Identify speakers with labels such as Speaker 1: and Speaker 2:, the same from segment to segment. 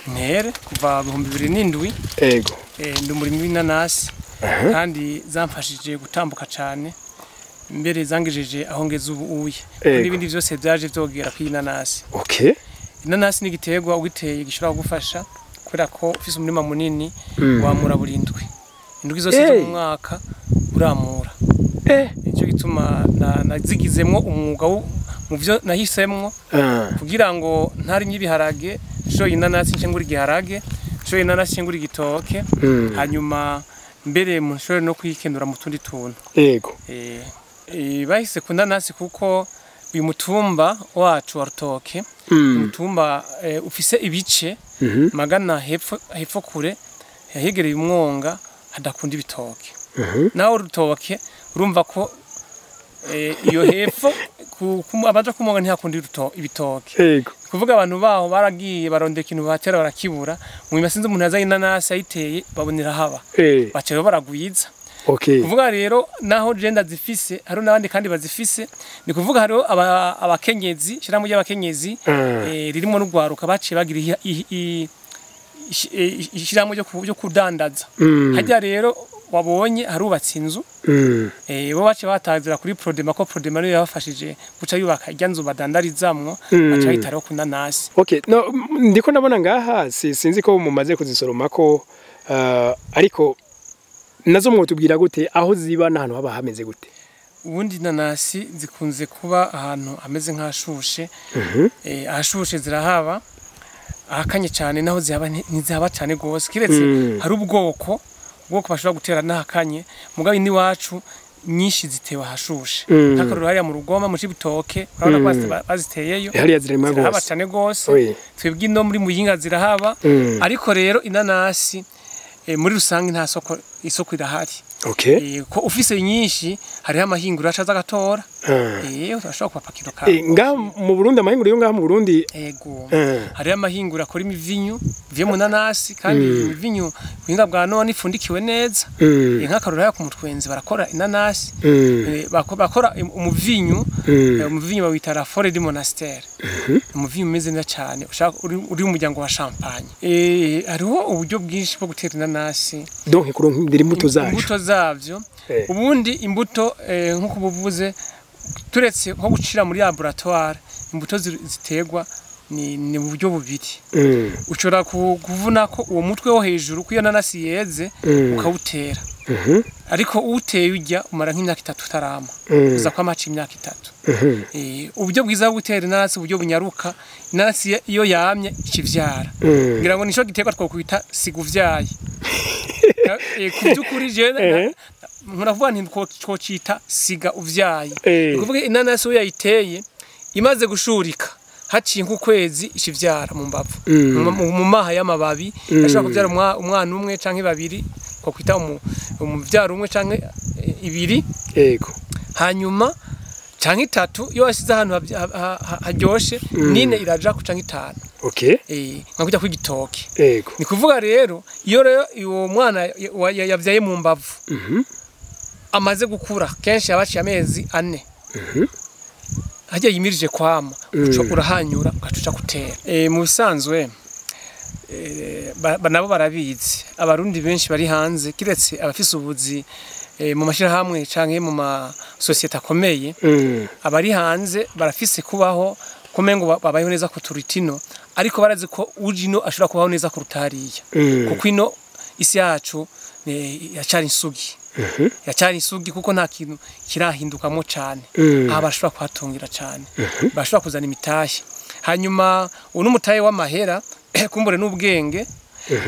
Speaker 1: Ntere kuva 2007.
Speaker 2: Ego.
Speaker 1: Ndi umurimyi w'inanasi kandi zamfashije gutambuka cyane, mbere zangejeje aho ngeze ubu uye. N'ibindi byose byaje byogera ku inanasi.
Speaker 2: Okay.
Speaker 1: Inanasi ni igiterwa ugiteye gishobora kugufasha kubera ko ufise umurima munini wamura buri ndwi. Indwi zose zo mu mwaka uramura. Nicyo gituma nazigizemwo umwuga mu byo nahisemwo kugira ngo ntarimye ibiharage, nshoye inanasi nce ngura igiharage, nshoye inanasi nce ngura igitoke, hanyuma mbere mushobore no kwikenura mu tundi tuntu.
Speaker 2: Yego.
Speaker 1: Bahise ku nanasi kuko uyu mutumba wacu wa Rutoke, umutumba ufise ibice magana hepfo kure hegereye umwonga hadakunda ibitoke. Naho Rutoke urumva ko iyo hepfo abaja kumwonga ntihakunda ibitoke.
Speaker 2: Yego.
Speaker 1: Kuvuga abantu baho baragiye barondeka ikintu batera barakibura, mu nyuma sinzi umuntu yazanye inanasi ayiteye babonera haba. Baca baragwiza.
Speaker 2: Okay.
Speaker 1: Kuvuga rero naho je ndazifise hari nabandi kandi bazifise, ni kuvuga hariho abakenyezi shiramo y'abakenyezi ririmo n'ugwaruka baciye bagira ishiramo ryo kudandaza. Hajya rero wabonye harubatse inzu bo baciye batazira kuri Prodema, ko Prodema niyo yabafashije guca yubaka irya nzu badandarizamwo, baca bayitaraho ku nanasi.
Speaker 2: Okay, no ndiko ndabona ngaha sinzi ko mumaze kuzisoroma ko ariko nazo mwotubwira gute aho ziba n'ahantu haba hameze gute?
Speaker 1: Ubundi inanasi zikunze kuba ahantu hameze nk'ahashushe. Ahashushe zirahaba, ahakanye cyane naho zihaba ntizihaba cyane gose, kiretse hari ubwoko bashobora gutera n'ahakanye, mugabo n'iwacu nyinshi zitewe ahashushe. Nk'akarorero hariya mu Rugoma mu Cibitoke urabona ko baziteyeyo,
Speaker 2: hariya zirarima gose,
Speaker 1: zirahaba cyane gose. Twebwe ino muri Muyinga zirahaba, ariko rero inanasi muri rusange nta soko, isoko irahari.
Speaker 2: Okay.
Speaker 1: Ko ufise nyinshi hariho amahinguriro acaza agatora. Urashobora kubapakira ka.
Speaker 2: Ngaha mu Burundi amahinguriro yo ngaha mu Burundi.
Speaker 1: Ego. Hariho amahinguriro akora imivinyu ivuye mu nanasi, kandi imivinyu buhinga bwa none ifundikiwe neza. Nk'akarorero ku Mutwenzi barakora inanasi. Bakora umuvinyu, umuvinyu bawita La Forêt du Monastère. Umuvinyu umeze neza cyane, ushaka uri mu muryango wa champagne. Hariho uburyo bwinshi bwo gutera inanasi.
Speaker 2: Donc kurondera imbuto zacu.
Speaker 1: Imbuto zavyo. Ubundi imbuto nkuko buvuze turetse nko gucira muri laboratoire, imbuto ziterwa ni mu buryo bubiri. Ushobora kuvuna ko uwo mutwe wo hejuru kuyo nanasi yeze ukawutera. Ariko uteye ujya umara nk'imyaka 3 utarama. Uza kwamaca imyaka 3. Uburyo bwiza bwo gutera inanasi, uburyo bunyaruka, inanasi iyo yamye ikivyara. Ngira ngo nico giterwa twokwita siguvyaye. Kubyukuri je nkuravuga nti twocita siga uvyaye. Kuvuga inanasi iyo yayiteye imaze gushurika haciye nk'ukwezi ikivyara mu mbavu, mu maha y'amababi, ashobora kuvyara umwana umwe canke babiri, twakwita umuvyaro umwe canke ibiri.
Speaker 2: Yego.
Speaker 1: Hanyuma canke 3 iyo wasize ahantu haryoshe, nine iraja ku canke 5.
Speaker 2: Okay.
Speaker 1: Nka kujya kw'igitoke.
Speaker 2: Yego.
Speaker 1: Ni kuvuga rero iyo rero uwo mwana yavyaye mu mbavu amaze gukura, kenshi yabaciye amezi 4. Hajya yimirije kwama, uco urahanyura ugacuca gutera. Mu bisanzwe nabo barabizi, abarundi benshi bari hanze kiretse abafise ubuzi mu mashirahamwe canke mu masosiyete akomeye, abari hanze barafise kubaho kumengo babayeho neza ku turitino, ariko barazi ko ujino ashobora kubaho neza kuruta hariya. Kuko ino isi yacu yacari insugi. Yacari insugi kuko nta kintu kirahindukamo cyane. Aha bashobora kuhatungira cyane. Bashobora kuzana imitahe. Hanyuma uno n'umutahe w'amahera kumbure n'ubwenge,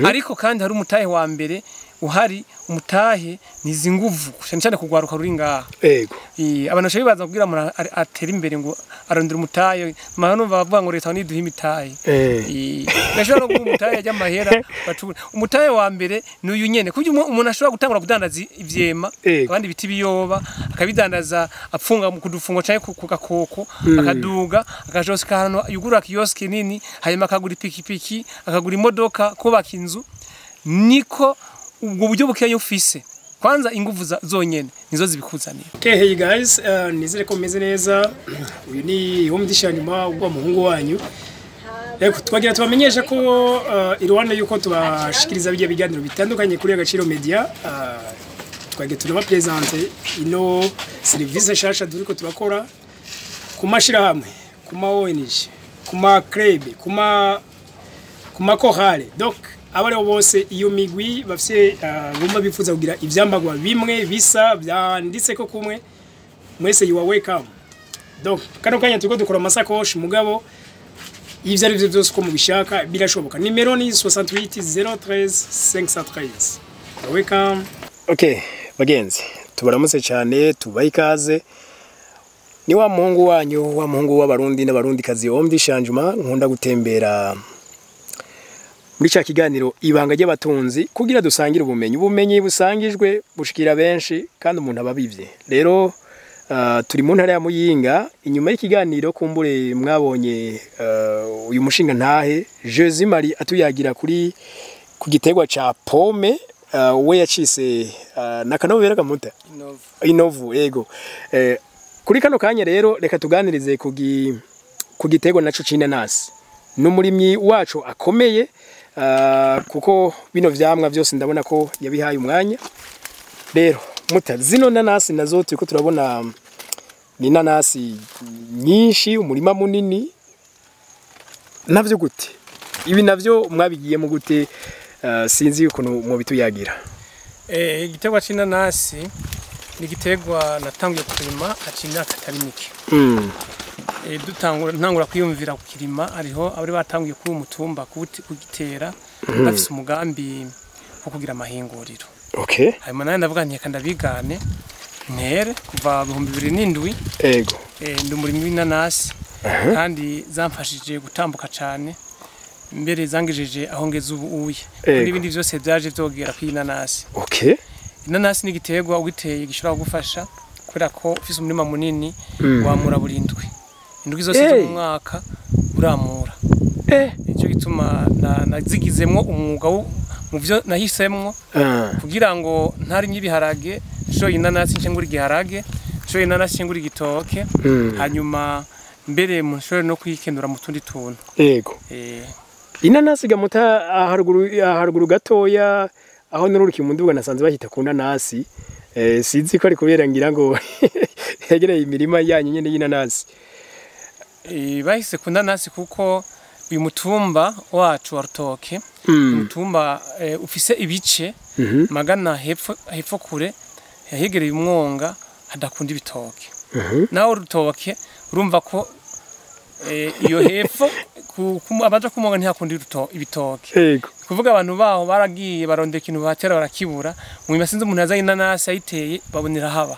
Speaker 1: ariko kandi hari umutahe wa mbere uhari, umutahe nizi nguvu cyane cyane kugwaruka ruri ngaha.
Speaker 2: Yego.
Speaker 1: Abantu bashobora bibaza kugira umuntu atera imbere ngo arondera umutahe, mara numva bavuga ngo leta niduha imitahe. Bashobora no guha umutahe ajya amahera bacubura. Umutahe wa mbere ni uyu nyene, kuburyo umuntu ashobora gutangura kudandaza ivyema, abandi biti biyoba, akabidandaza apfunga mu kudufungo canke ku gakoko, akaduga, akajosika hano yugura kioski nini, hanyuma akagura ipikipiki, akagura imodoka, kubaka inzu. Niko ubwo buryo bukeya ufise kwanza inguvu zonyene nizo zibikuzanira.
Speaker 2: Okay, hey guys, nizere ko meze neza. Uyu ni wo mudisha nyuma wa muhungu wanyu. Yego, twagira tubamenyeshe ko iruhande yuko tubashikiriza bijya biganiro bitandukanye kuri Agaciro Media, twagiye tunabapresente ino serivisi nshasha turiko turakora ku mashirahamwe, ku ma ONG, ku ma club, ku makorale. Donc abo aribo bose, iyo migwi bafise bumva bifuza kugira ivyambagwa bimwe bisa byanditseko kumwe, mwese you are welcome. Donc kano kanya turiko dukora amasakoshi, mugabo ivyo ari byo byose uko mubishaka birashoboka. Nimero ni 68 013 513. Welcome. Okay, bagenzi, tubaramutse cyane, tubahe ikaze. Ni wa muhungu wanyu, wa muhungu w'abarundi n'abarundikazi, Omdi Shanjuma. Nkunda gutembera muri cya kiganiro Ibanga ry'Abatunzi kugira dusangire ubumenyi. Ubumenyi busangijwe bushikira benshi kandi umuntu aba abivye. Rero turi mu ntara ya Muyinga. Inyuma y'ikiganiro kumbure mwabonye uyu mushinga ntahe Jésus Marie atuyagira kuri ku giterwa ca pome, we yacise nakanovera kamuta
Speaker 1: Inovu.
Speaker 2: Inovu, ego. Kuri kano kanya rero reka tuganirize ku giterwa naco c'inanasi n'umurimyi wacu akomeye, kuko bino vyamwa vyose ndabona ko yabihaye umwanya. Rero muta zino nanasi nazo turiko turabona ni inanasi nyinshi, umurima munini. Navyo gute? Ibi navyo mwabigiyemo gute? Sinzi ukuntu mubituyagira.
Speaker 1: Igiterwa c'inanasi ni igiterwa natanguye kurima haciye imyaka itari mike. Dutangura, ntangura kwiyumvira kukirima, hariho abari batanguye kuri uwo mutumba kugitera bafise umugambi wo kugira amahinguriro. Hanyuma nawe ndavuga nti reka ndabigane ntere. Kuva 2007 ndi umurimyi w'inanasi kandi zamfashije gutambuka cane, mbere zangejeje aho ngeze ubu uye. N'ibindi byose byaje byogera ku inanasi. Inanasi ni igiterwa ugiteye gishobora kugufasha kubera ko ufise umurima munini wamura buri ndwi, indwi zose zo mu mwaka uramura. Nicyo gituma nazigizemwo umwuga mu byo nahisemwo kugira ngo ntarimye ibiharage nshoye inanasi nce ngura igiharage, nshoye inanasi nce ngura igitoke, hanyuma mbere mushobore no kwikenura mu tundi tuntu.
Speaker 2: Inanasi gamuta, haruguru gatoya aho nururukiye mu nduga nasanze bahita ku nanasi. Sinzi ko ari kubera ngira ngo hegereye imirima yanyu nyene y'inanasi.
Speaker 1: Bahise ku nanasi kuko uyu mutumba wacu wa Rutoke, umutumba ufise ibice magana hepfo hepfo kure hegereye umwonga hadakunda ibitoke. Naho urutoke urumva ko iyo hepfo abaja ku mwonga ntihakunda ibitoke. Kuvuga abantu baho baragiye barondera ikintu batera barakibura, mu sinzi umuntu yazanye inanasi ayiteye babonera haba,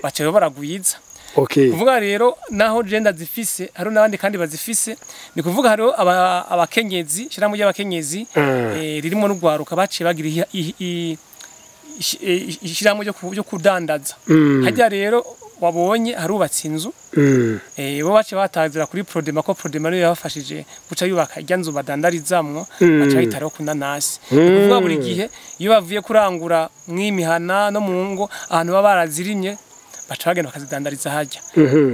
Speaker 1: baca rero baragwiza. Kuvuga rero naho je ndazifise, hari n'abandi kandi bazifise. Ni kuvuga hariho abakenyezi, shirahamwe ry'abakenyezi ririmo n'urwaruka, baciye bagira ishirahamwe ryo kudandaza. Harya rero wabonye harubatse inzu, bo baciye batazira kuri Prodema, ko Prodema niyo yabafashije guca yubaka irya nzu badandarizamwo, baca bayitaraho ku nanasi. Ni kuvuga buri gihe iyo bavuye kurangura mw'imihana no mu ngo ahantu baba barazirimye, baca bagenda bakazidandariza harya.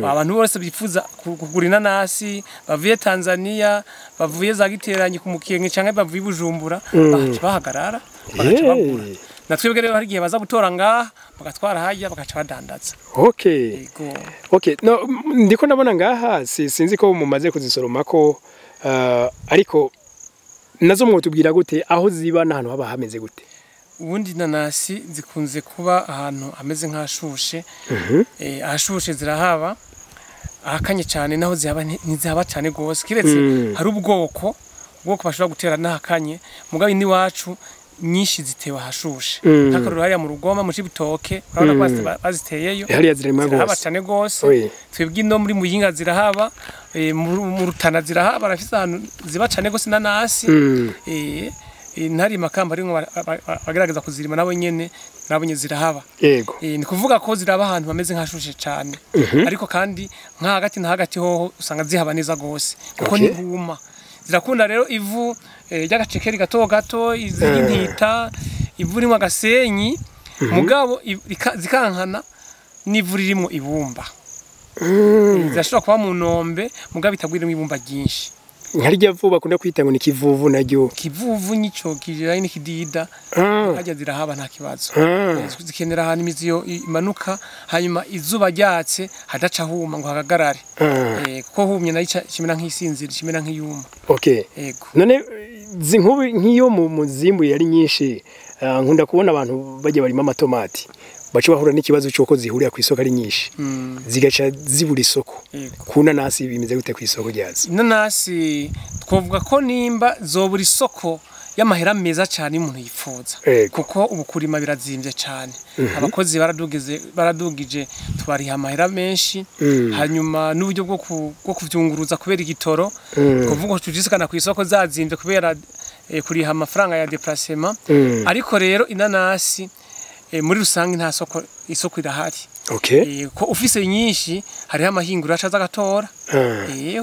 Speaker 1: Abantu bose bifuza kugura inanasi bavuye Tanzania, bavuye za Giteranyi ku Mukenke canke bavuye i Bujumbura, bagaca bahagarara bagaca bagura. Na twebwe rero hari igihe baza gutora ngaha bagatwara harya bagaca badandaza. Yego.
Speaker 2: Okay, no ndiko ndabona ngaha sinzi ko mumaze kuzisoroma ko ariko nazo mwotubwira gute aho ziba n'ahantu haba hameze gute?
Speaker 1: Ubundi inanasi zikunze kuba ahantu hameze nk'ahashushe. Ahashushe zirahaba, ahakanye cyane naho zihaba ntizihaba cyane gose, kiretse hari ubwoko bashobora gutera n'ahakanye. Mugabo n'iwacu nyinshi zitewe ahashushe. Nk'akarorero hariya mu Rugoma mu Cibitoke urabona ko baziteyeyo.
Speaker 2: Hariya zirimwa
Speaker 1: zirahaba
Speaker 2: gose.
Speaker 1: Cyane gose. Twebwe ino muri Muyinga zirahaba, mu Rutana zirahaba, barafise ahantu ziba cane gose inanasi. Ntari Makamba arimwo bagerageza kuzirima nabo nyene, nabo nyene zirahaba. Ni kuvuga ko ziraba ahantu hameze nk'ahashushe cane, ariko kandi nka hagati na hagati hoho usanga zihaba neza gose kuko ntihuma. Zirakunda rero ivu ry'agacekeri gato gato, izindi ntita ivu rimwe agasenyi, mugabo zikankana n'ivu ririmwo ibumba. Zirashobora kuba mu nombe mugabo itagwirimwo ibumba ryinshi.
Speaker 2: Nkarya vuba bakunda kwita ngo ni kivuvu naryo.
Speaker 1: Kivuvu nico kijanye n'ikidida, hajya zirahaba nta kibazo. Zikenera ahantu imizi yo imanuka, hanyuma izuba ryatse hadaca huma ngo hagagarare. Kuko humye nayo kimera nk'isinzira, kimera nk'iyuma.
Speaker 2: Okay.
Speaker 1: Yego.
Speaker 2: None zinkubu nk'iyo mu muzimbu yari nyinshi, nkunda kubona abantu bajya barima amatomati baca bahura n'ikibazo cy'uko zihurira ku isoko ari nyinshi, zigaca zibura isoko. Ku nanasi bimeze gute ku isoko ryazo?
Speaker 1: Inanasi twavuga ko nimba zobura isoko y'amahera meza cyane umuntu yifuza, kuko ubu kurima birazimbye cyane. Abakozi baradugije tubariha amahera menshi, hanyuma n'uburyo bwo kuvyunguruza kubera igitoro, kuvuga tujisikana ku isoko zazimbye kubera kuriha amafaranga ya déplacement. Ariko rero inanasi muri rusange nta soko, isoko irahari.
Speaker 2: Okay.
Speaker 1: Ko ufise nyinshi hariho amahinguriro acaza agatora.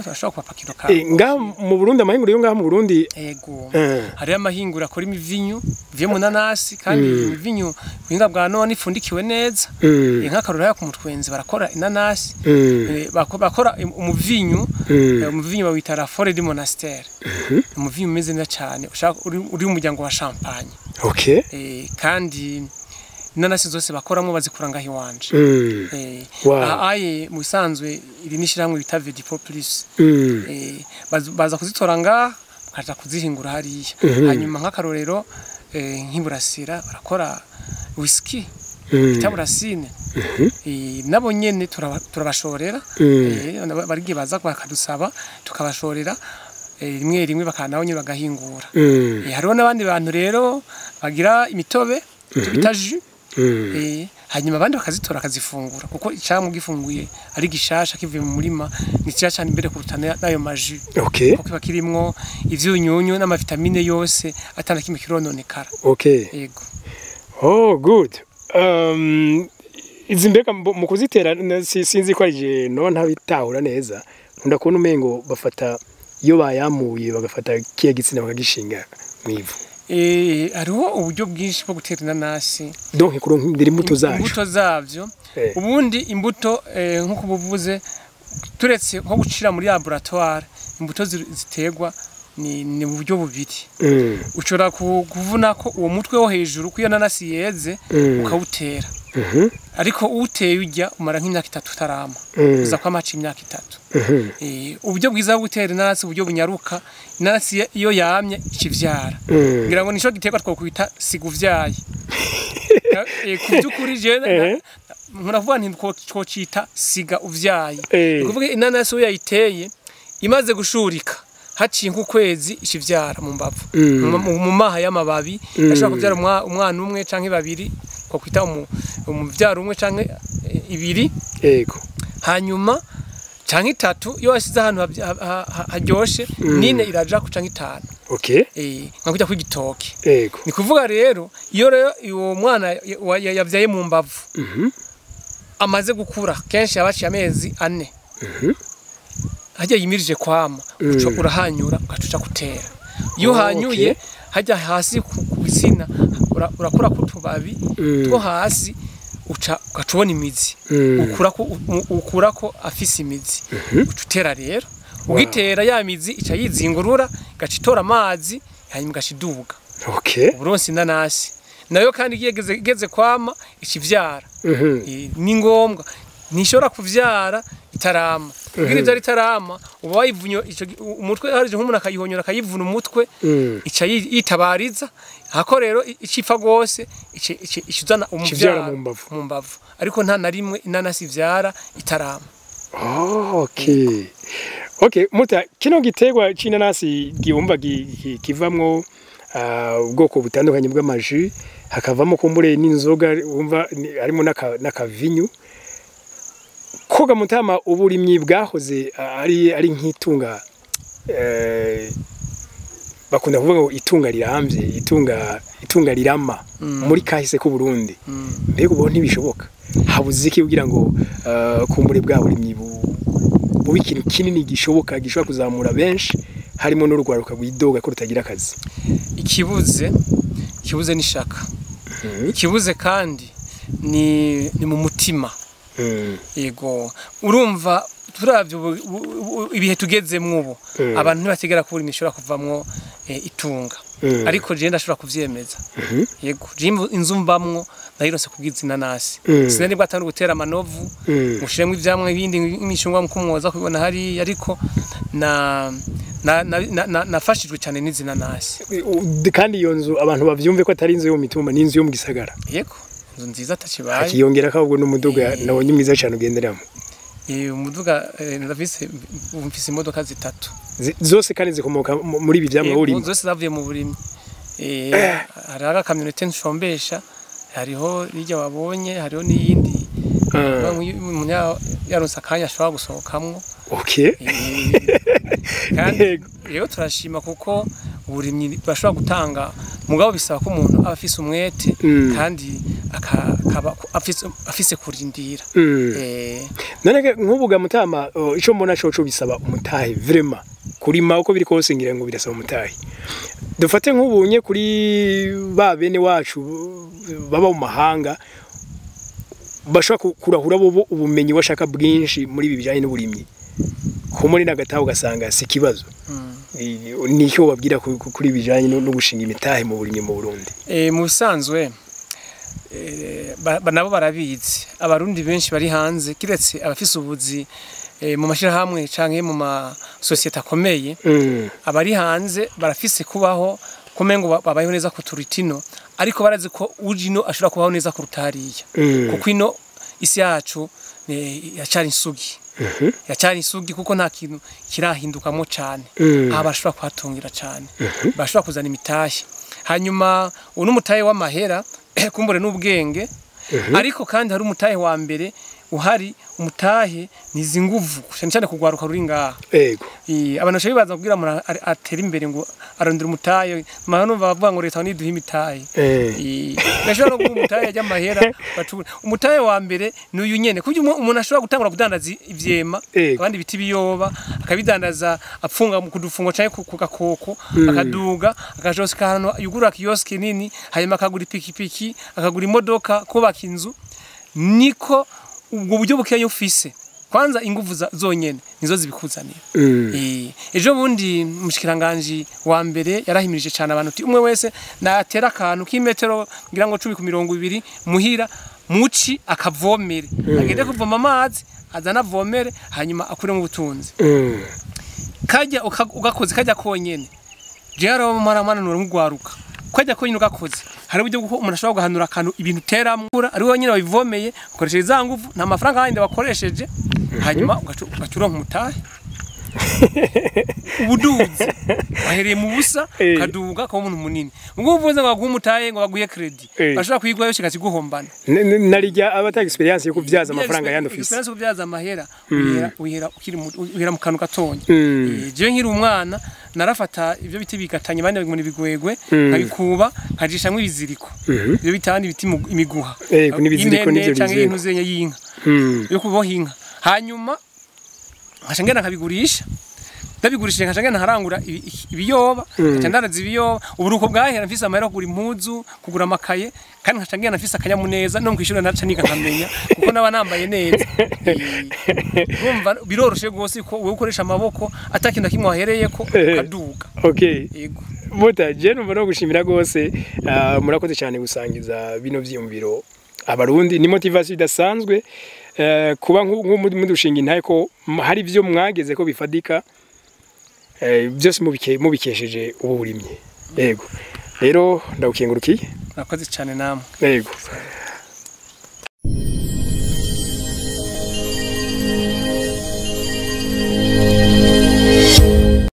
Speaker 1: Urashobora kubapakira ka.
Speaker 2: Ngaha mu Burundi amahinguriro yo ngaha mu Burundi.
Speaker 1: Yego. Hariho amahinguriro akora imivinyu ivuye mu nanasi, kandi imivinyu buhinga bwa none ifundikiwe neza. Nk'akarorero hariya ku Mutwenzi barakora inanasi. Bakora umuvinyu, umuvinyu bawita La Forêt du Monastère. Umuvinyu umeze neza cyane, ushaka uri mu muryango wa Champagne.
Speaker 2: Okay.
Speaker 1: Kandi inanasi zose bakoramo bazikura ngaho iwanje. Aye mu bisanzwe iri n'ishyirahamwe bita Vedipo Plus. Baza kuzitora ngaha bakaja kuzihingura hariya. Hanyuma nk'akarorero nk'iburasira barakora whisky bita Burasine. Nabo nyene turabashorera. Barigiye baza bakadusaba tukabashorera. Rimwe rimwe bakanaho nyene bagahingura. Hariho n'abandi bantu rero bagira imitobe bita jus. Hanyuma abandi bakazitora akazifungura, kuko icamwa gifunguye ari gishasha kivuye mu murima ni cya cyane imbere kuruta n'ayo maji.
Speaker 2: Okay.
Speaker 1: Kuko kiba kirimwo ivyunyunyu n'amavitamine yose atana kimwe kirononekara.
Speaker 2: Okay.
Speaker 1: Yego.
Speaker 2: Oh good. Izi mbega mu kuzitera sinzi ko ari no ntabitahura neza. Nkunda kubona umengo bafata iyo bayamuye bagafata kiya gitsina bakagishinga mwivu.
Speaker 1: Hariho uburyo bwinshi bwo gutera inanasi.
Speaker 2: Donc kurondera imbuto zacu.
Speaker 1: Imbuto zavyo. Ubundi imbuto nkuko buvuze turetse nko gucira muri laboratoire, imbuto ziterwa ni mu buryo bubiri. Ushobora kuvuna ko uwo mutwe wo hejuru kuyo nanasi yeze ukawutera. Ariko uteye ujya umara nk'imyaka 3 utarama. Uza kwamaca imyaka 3. Uburyo bwiza bwo gutera inanasi, uburyo bunyaruka, inanasi iyo yamye ikivyara. Ngira ngo nico giterwa twokwita siguvyaye. Kubyukuri je nkuravuga nti twocita siga uvyaye. Kuvuga inanasi iyo yayiteye imaze gushurika haciye nk'ukwezi ikivyara mu mbavu. Mu maha y'amababi ashobora kuvyara umwana umwe canke babiri, twokwita umuvyaro umwe canke ibiri.
Speaker 2: Yego.
Speaker 1: Hanyuma canke 3 iyo washize ahantu haryoshe nine iraja ku canke 5.
Speaker 2: Okay.
Speaker 1: Nka kujya kw'igitoki.
Speaker 2: Yego.
Speaker 1: Ni kuvuga rero iyo rero uwo mwana yavyaye mu mbavu amaze gukura kenshi abaciye amezi 4. Hajya yimirije kwama uco urahanyura ugacuca gutera. Iyo uhanyuye hajya hasi ku bitsina urakura kutubabi two hasi uca ugacubona imizi. Ukurako afise imizi. Ucutera rero ugitera ya mizi ica yizingurura igacitora amazi hanyuma igashiduga.
Speaker 2: Okay.
Speaker 1: Uburonsi inanasi nayo kandi igeze kwama ikivyara. Ni ngombwa ntishobora kuvyara itarama. Kugira ivyo itarama uba wayivunye ico umutwe harije nk'umuntu akayihonyora akayivuna umutwe ica yitabariza hako rero icipfa gose icizana umuvyara mu mbavu. Ariko nta na rimwe inanasi ivyara itarama.
Speaker 2: Okay. Okay, muta kino giterwa c'inanasi gihumba kivamwo ubwoko butandukanye bw'amaji, hakavamo kumbure n'inzoga wumva harimo n'akavinyu. Koga mutama uburimyi bwahoze ari nk'itunga, bakunda kuvuga ngo itunga rirambye, itunga rirama muri kahise ku Burundi. Mbega ubu ntibishoboka, habuze iki kugira ngo kumbure bwa burimyi bube ikintu kinini gishoboka gishobora kuzamura benshi, harimo n'urugwaruka rwidoga ko rutagira akazi?
Speaker 1: Ikibuze ni shaka. Ikibuze kandi ni mu mutima. Yego, urumva Turavye ibihe tugezemwo ubu, abantu ntibategera kubura imishobora kuvamwo itunga, ariko je ndashobora kuvyemeza. Yego, je inzu mbamwo nayironse kubw'izinanasi. Sinari bwatangura gutera amanovu, mushiremwo ivyamwa ibindi nk'imicungwa mukumwoza kubibona hariya, ariko nafashijwe cyane n'izinanasi.
Speaker 2: Kandi iyo nzu abantu bavyumve ko atari inzu yo mu mitumba, ni inzu yo mu gisagara.
Speaker 1: Yego, inzu nziza atakibaye.
Speaker 2: Hakiyongera ko ahubwo n'umuduga nabonye mwiza cyane ugenderamo.
Speaker 1: Umuduga, ndafise, mfise imodoka zitatu.
Speaker 2: Zose kandi zikomoka muri ibi vyamwa urimo?
Speaker 1: Zose zavuye mu burimyi. Hariho agakamyonete nshombesha, hariho n'iryo wabonye, hariho n'iyindi umuntu yaronse akanya ashobora gusohokamwo. Kandi rero turashima kuko uburimyi bashobora gutanga, mugabo bisaba ko umuntu aba afise umwete kandi akaba afise kurindira.
Speaker 2: None nk'ubu ga mutama, ico mbona coco bisaba umutahe vraiment kurima, uko biri kose ngira ngo birasaba umutahe. Dufate nk'ubunye kuri ba bene wacu baba mu mahanga bashobora kurahura bo ubumenyi bashaka bwinshi muri ibi bijanye n'uburimyi, ko muri nagataho ugasanga si ikibazo. Nicyo babwira kuri bijanye no gushinga imitahe mu burimyi mu Burundi?
Speaker 1: Mu bisanzwe nabo barabizi, abarundi benshi bari hanze, kiretse abafise ubuzi mu mashirahamwe canke mu masosiyete akomeye, abari hanze barafise kubaho kumengo babayeho neza kuturitino, ariko barazi ko uje ino ashobora kubaho neza kuruta hariya, kuko ino isi yacu yacari insugi, yacari insugi, kuko nta kintu kirahindukamo cane. Aha bashobora kuhatungira cane, bashobora kuzana imitahe. Hanyuma uwo n'umutahe w'amahera kumbure n'ubwenge, ariko kandi hari umutahe wa mbere uhari. Umutahe ni izi nguvu, cyane cyane kugwaruka ruri ngaha. Abantu bashobora bibaza kugira umuntu atere imbere ngo arondera umutahe, mana numva bavuga ngo leta niduha imitahe. Bashobora no guha umutahe y'amahera bacubura. Umutahe wa mbere ni uyu nyene, kuburyo umuntu ashobora gutangura kudandaza ivyema, abandi biti biyoba, akabidandaza apfunga mu kudufungo canke ku gakoko, akaduga akajosika ahantu yugurura kioske nini, hanyuma akagura ipikipiki, akagura imodoka, kubaka inzu. Niko ubwo buryo bukeya ufise, kwanza inguvu zonyene nizo zibikuzanira. Ejo bundi umushikiranganje wa mbere yarahimirije cyane abantu uti umwe wese natera akantu k'imetero ngira ngo 10 ku 20 muhira muci, akavomere, agende kuvoma amazi, azana avomere, hanyuma akuremo ubutunzi. Kajya ugakoze kajya konyene, jewe mara manura nk'ugwaruka, kajya konyene ugakoze, hari uburyo bw'uko umuntu ashobora guhanura akantu ibintu uteramwo ari wowe nyine wabivomeye ukoresheje za nguvu, nta mafaranga yandi wakoresheje, hanyuma ugaca uronka umutahe. Ubuduzi wahereye mu busa, ukaduga ukaba umuntu munini. Ubwo uvuze ngo baguhe umutahe, ngo baguhe crédit, bashobora kuyiguha yose ikaziguhombana.
Speaker 2: Narijya aba ata experience yo kubyaza amafaranga yandi ufise.
Speaker 1: Experience yo kubyaza amahera uhera ukiri uhera mu kantu gatonya. Jewe nkiri umwana narafata ibyo biti bigatanye, abandi ngo ni ibigwegwe, nkabikuba nkajishamwo ibiziriko, ibyo bita abandi biti imiguha.
Speaker 2: N'ibiziriko
Speaker 1: Impene
Speaker 2: nivyo
Speaker 1: canke
Speaker 2: biziriko.
Speaker 1: intuzenya y'inka yo kuboha inka, hanyuma nkaca ngenda nkabigurisha. Ndabigurishije nkaca ngenda nkarangura ibiyoba, nkaca ndaraza ibiyoba. Uburuko bwahera mfise amahera yo kugura impuzu, kugura amakaye, kandi nkaca ngenda mfise akanyamuneza. No kwishuri naca niga nkamenya, kuko naba nambaye neza. Urumva biroroshe rwose ko wewe ukoresha amaboko atakintu na kimwe wahereyeko, ukaduga. Yego.
Speaker 2: Muta, je numva no gushimira gose, murakoze cyane gusangiza bino vyiyumviro abarundi. Ni motivation idasanzwe kuba mudushinga intahe ko hari ivyo mwageze ko bifadika, byose mubikesheje ubu burimyi. Yego, rero ndagukengurukiye.
Speaker 1: Murakoze cyane namwe.
Speaker 2: Yego.